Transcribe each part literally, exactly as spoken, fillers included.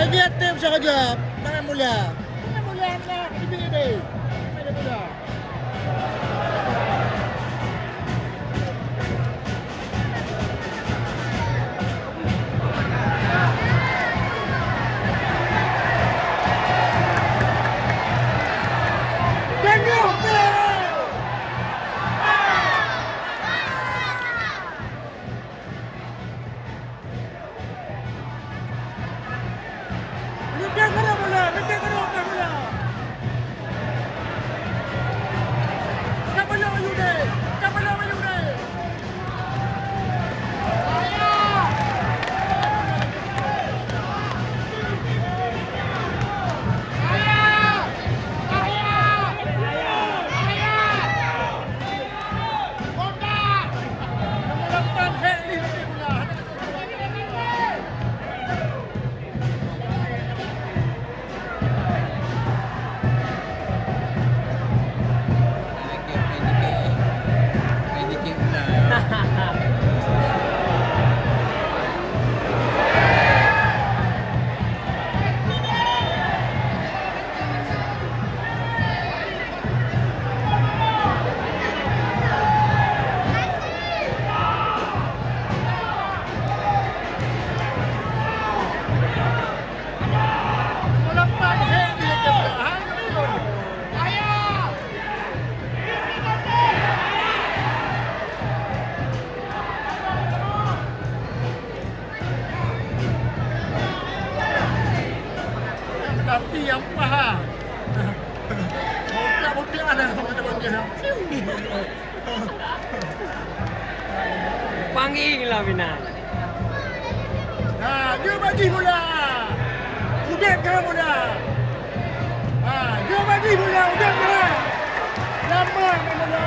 Lagi aktif sahaja. Tangan mulia. Tangan mulia, anak. Ini, ini. Ini mulia. Tapi yang paha. Botak-botak ada, macam-macam. Panggil lah, Bina. Ha, dia bagi bola. Ubek ke bola. Ha, dia bagi bola, ubek ke. Lama main bola.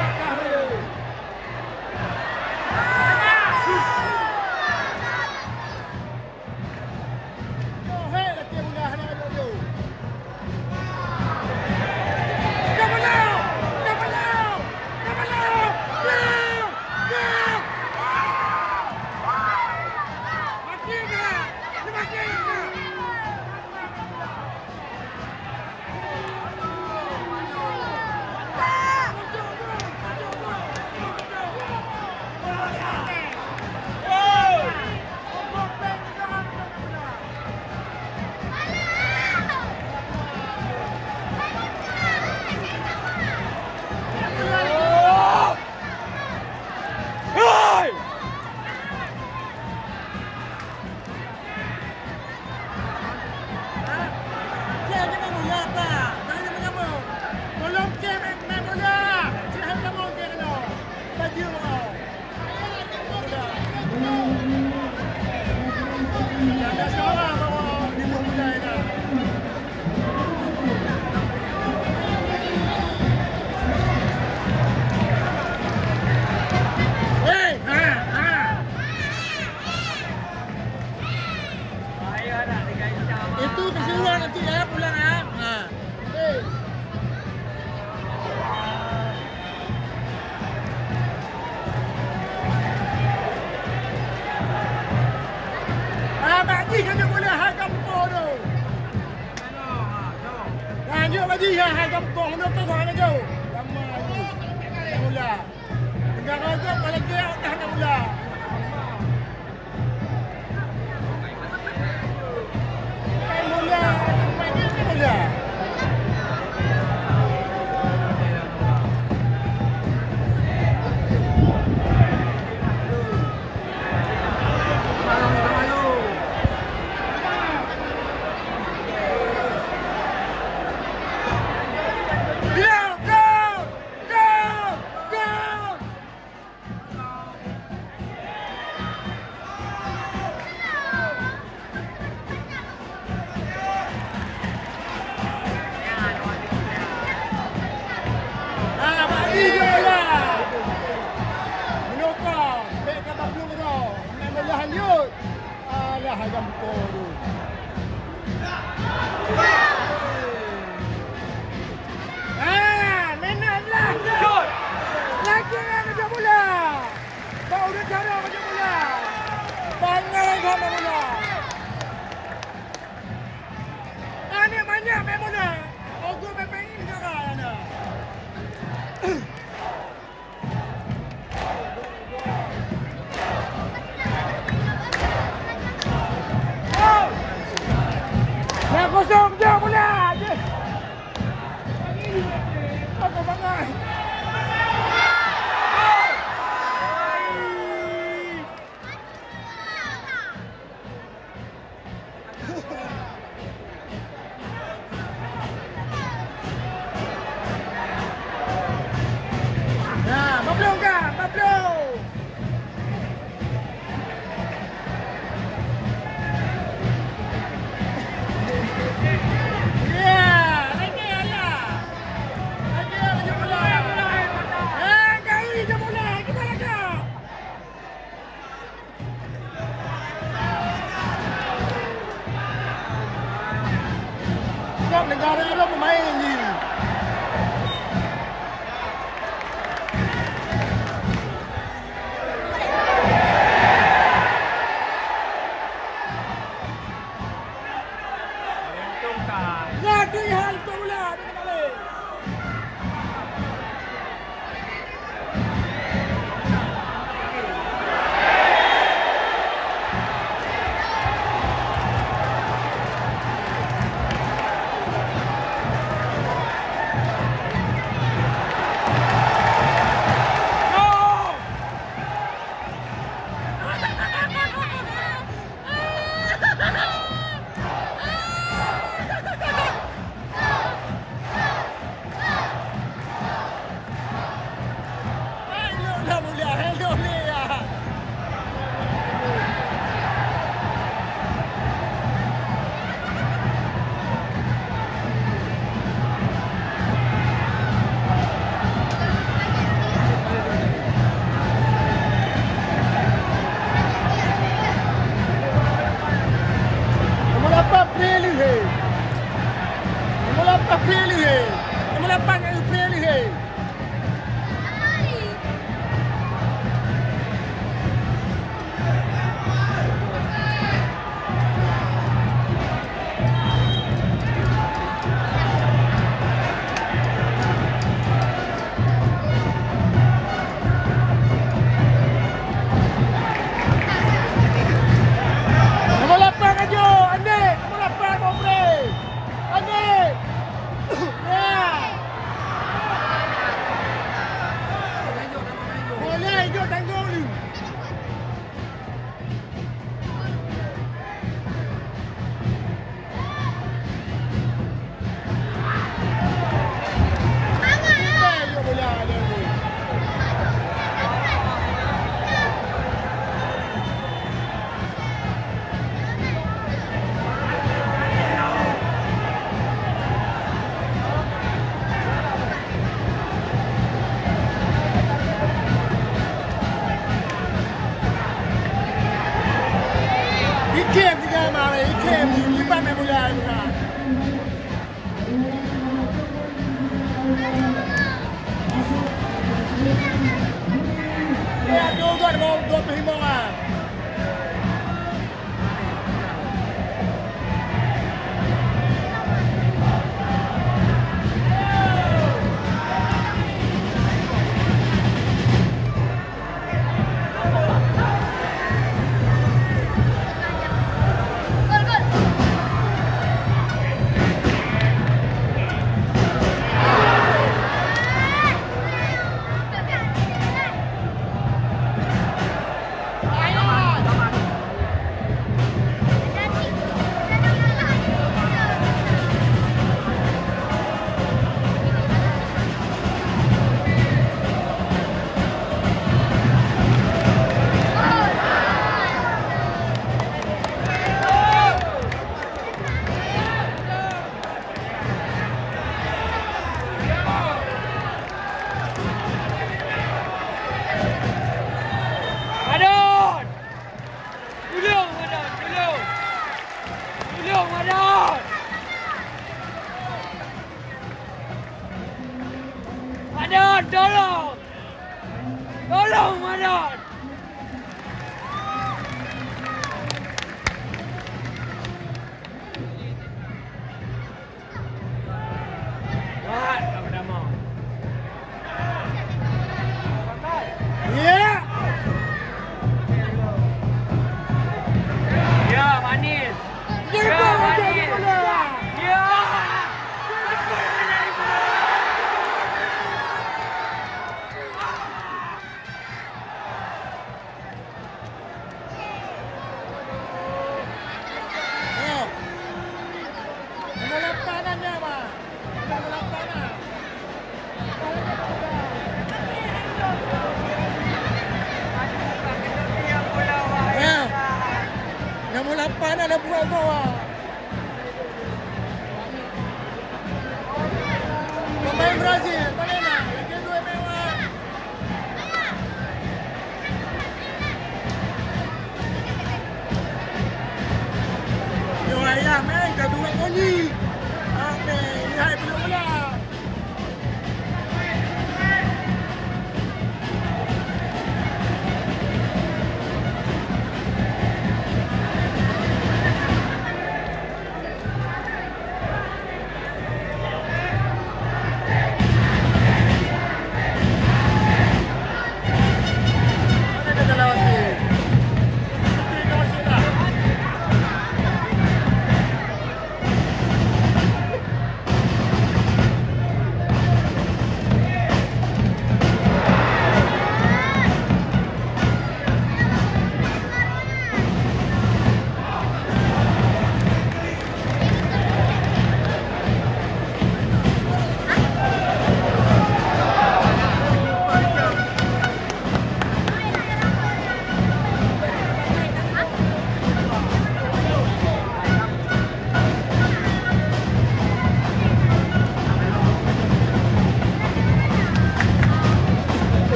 Itu keseruan nanti ya, pulang ya. Ha. Hei. Ah, bak jih keuneuk boleh hai kampung tu. Lanjut bak jih hai kampung tu, tu hai laju. Lama laju. Mula. Tinggal raja paling dia dah nak mula. Ah, bak jih bola. Meunyoe ka, bèk ka bablueng droe. Main bola lanjut. Alah, ayam beutôi tu. Ah, minat lah. Lagi yang kena bola. Bak udah cara macam bola. Bangai sama bola. Nah, empat puluh kan, empat puluh. Ya, lagi, alah. Lagi, lagi bola. Eh, kali je bola, kita lagi. Sebab negara lom meumaén jih. Lagi hal tu pula, dia kena balik. Nombor lapan, Prilly, hei. Nombor lapan, Prilly, hei. Nombor lapan, Prilly, hei. Nombor lapan, Ajo, Andik. Nombor lapan, Mopre. Andik. Ya. Boleh, Ajo, tanggung dulu. Ikem tiga malam, ikem, ikem main bola juga. Ya, dua gol, dua puluh lima orang. Ada buat gol. Pemain Brazil, boleh nak? Lagi dua pemain. Yo, ayah, main kedua kali. Oke, lihat dulu bola.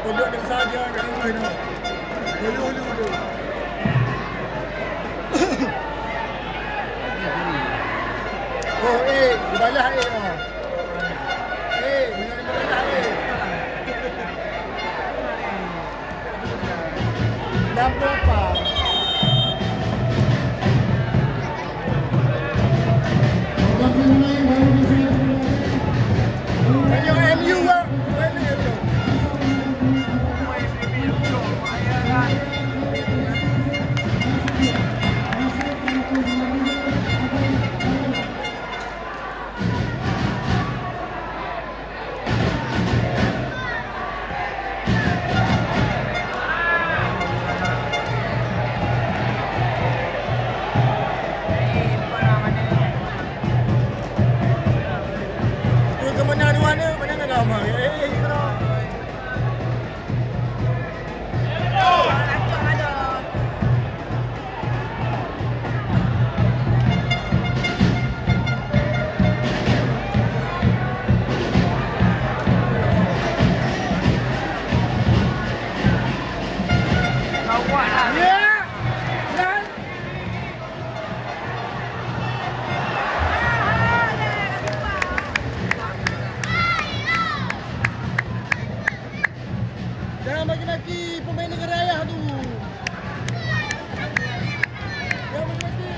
Pondok Nusa Dua kat rumah tu. Dulu, dulu, dulu. Oh, eh, dibalah, eh, oh. Eh, jangan dibalah, eh. Enam puluh empat. Meunyoe M U, Wak. Jangan maki-maki pemain negara ayah tu. Jangan maki-maki.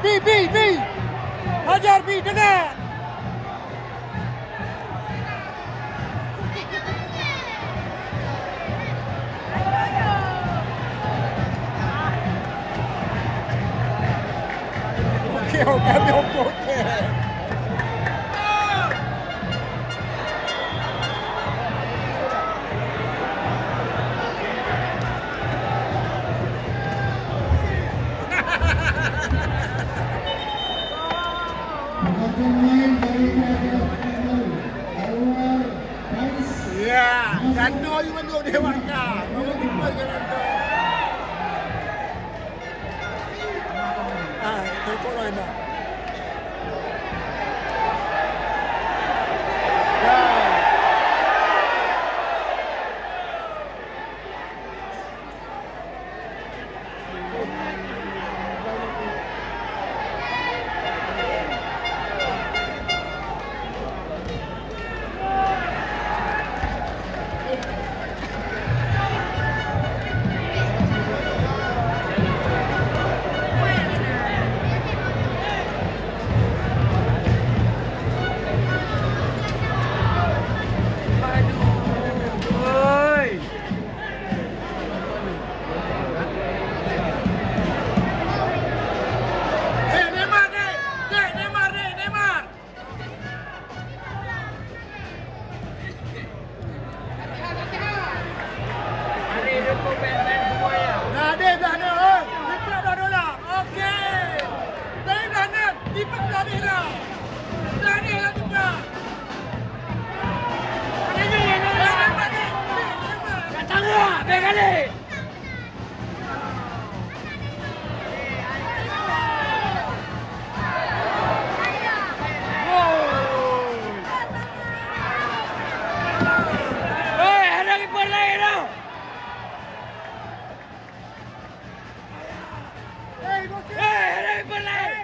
Bi, bi, bi! Hajar, bi, deungon! Oke, oke, oke, oke. Ya, jatuh you mandum dewan ka. Kamu jumpa dengan tu. Ah, tengok lain dah. Ya. Oi! Dek, Neymar, dek! Dek, Neymar, dek, Neymar! Nah, dek, belah nyoe, oi! Lipat belah nyoe lah! Oke! Dari belah nyoe, lipat belah nyoe lah! Belah nyoe lah lipat! Datang lah, bèk galak! Hei, hana kiper laén dah! Hei, hana kiper laén!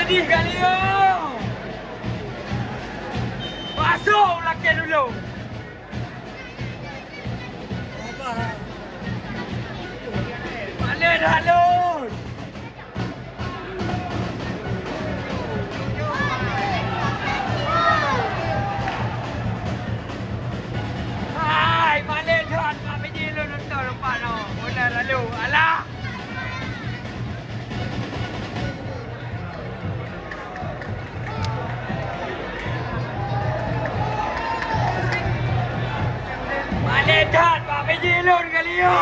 Ih, Galio! Masuk lakèe dulu. Malèe that lôn. Hai, malèe that, mak biji lôn nonton lompat nyoe. Bola lalu. Alah! Malèe that, bak biji lôn Galio.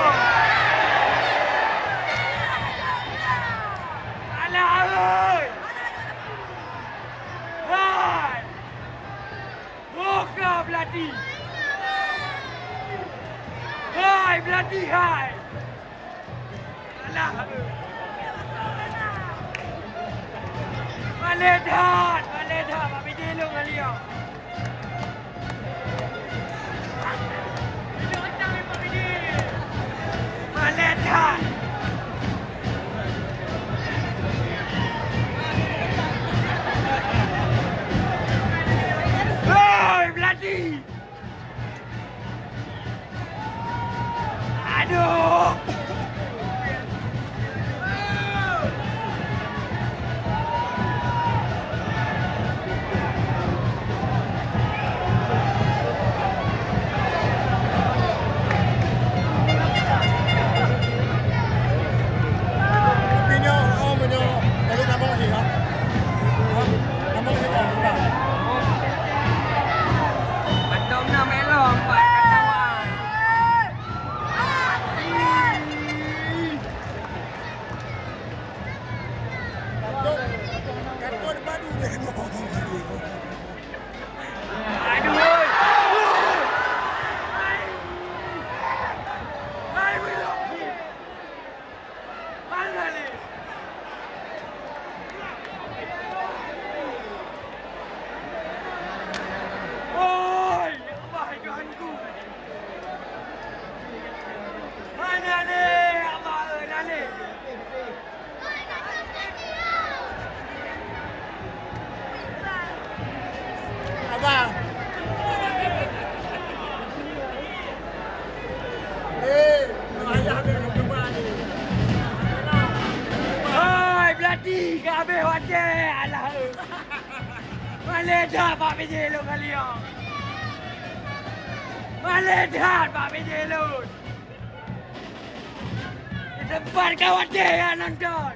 Alah, oi. Hai. Roh ka Blati. Hai, Blati, hai. Alah. Malèe that, malèe that, Mak Bidi lôn ngon Lio. Malèe that. Hei, Blati. Aduh. Tapi nyoe, oh, meunyoe, kalau nama lagi, ha? Ha? Nama lagi, oh, bukan. Mantap na melong, Pak. Aduh, oi. Mana ni? Oi, ya Allah, Tuhanku. Mana ni? Ya Allah, eh, mana ni? Abang. Eh, ayah dia cuba ni. Hai, Blati, ka habéh watèe. Alah. Malèe that bak bijéh lôn kali nyoe. Malèe that bak bijéh lôn. Di teumpat ka watèe ya nonton.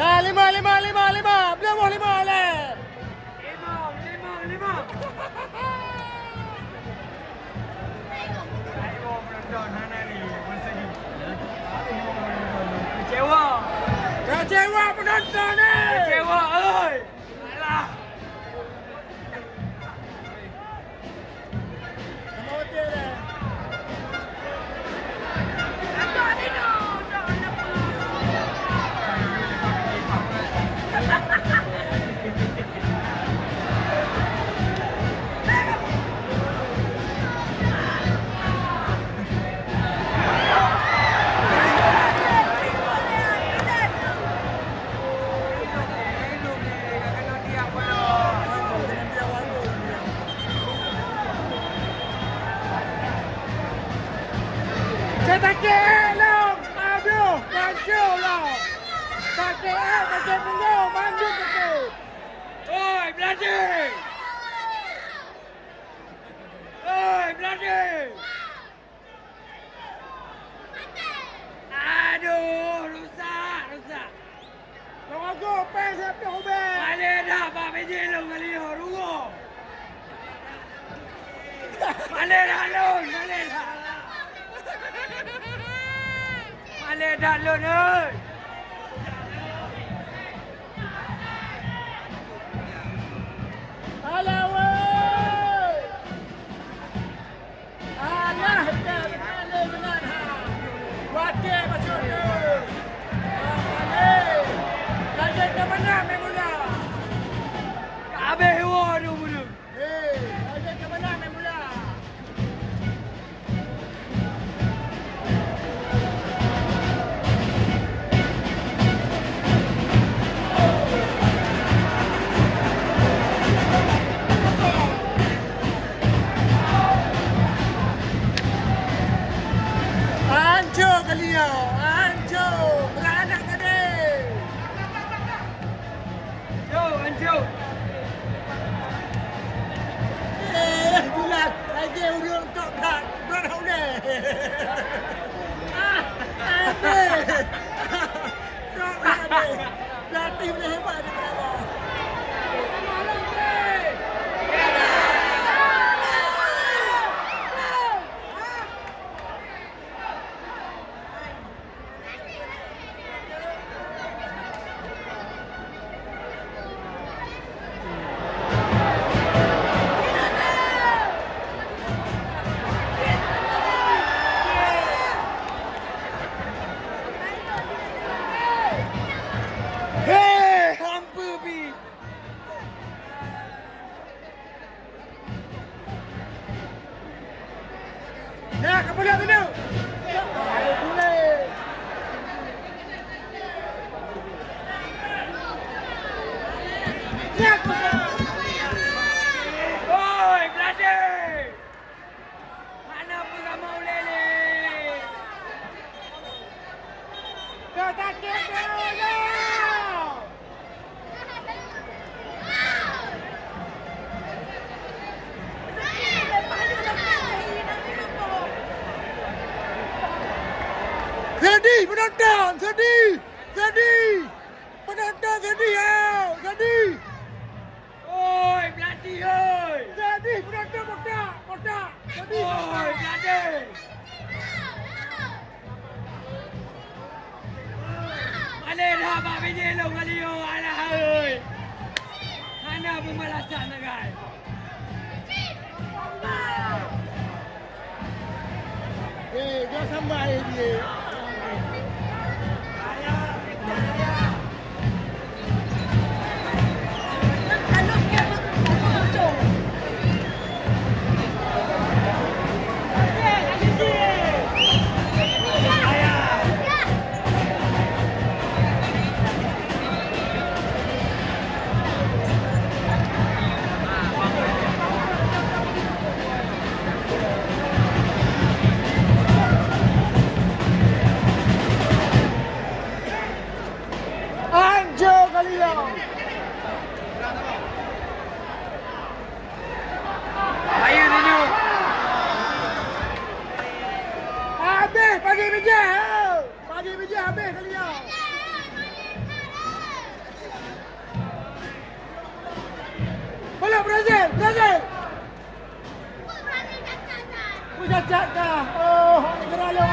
Ya, lima, lima, lima, lima. Belum lima, leh. Lima, lima, lima. Ayo, penonton, hana ni, masa ni. Ayo, penonton. Kecewa. Kecewa penonton, eh. Kecewa, oi. Alah. Cetakek lom, aduh, hancô lom. Takek, takek punggong, mandum takek. Oi, Belandi! Oi, Belandi! Aduh, rusak, rusak. Long agoe, péng siat ploh ribèe. Malèe dah bak bijéh lôn ngon lihoe, rugoe. Malèe dah lôn, malèe dah. Malèe dah lôn, euy. Alah weh. Alah, ka beutôi lé meunan ha. Watèe bacut tu. Alah. Lagèe ka meunan Maimuna. Ka abéh woe dum ureueng. Hei, lagèe ka meunan Maimuna. Hancô kalian, hancô, beranak tadi. Yo, hancô. Eh, bulat, lagèe ureueng tok that, bulat hok deh. Ah, aduh. Tok that deh. Pelatih boleh hebat daripada abang. Hei, hampeue pih. Nah, keupeuleueh keunoe. Hai, pulai. Nah, keupeuleueh. Oi, Belandi! Hana peugah mau lé-lé. Ka takét dulu. Sedih penonton, sedih, sedih. Penonton sedih, yo, sedih. Oi, Belandi, oi. Sedih penonton, botak, botak. Sedih. Oi, Belandi. Malèe dah bak bijéh lôn ngon lihoe, alah, oi. Hana peubalasan sagai. Eh, jangan sampai dia. Anjo kalian. Ayo tunjuk. Habis pagi bijéh. Pagi bijéh habis kalian. Belum Brazil, Brazil. Peucacat kah? Oh, hak neugara lôn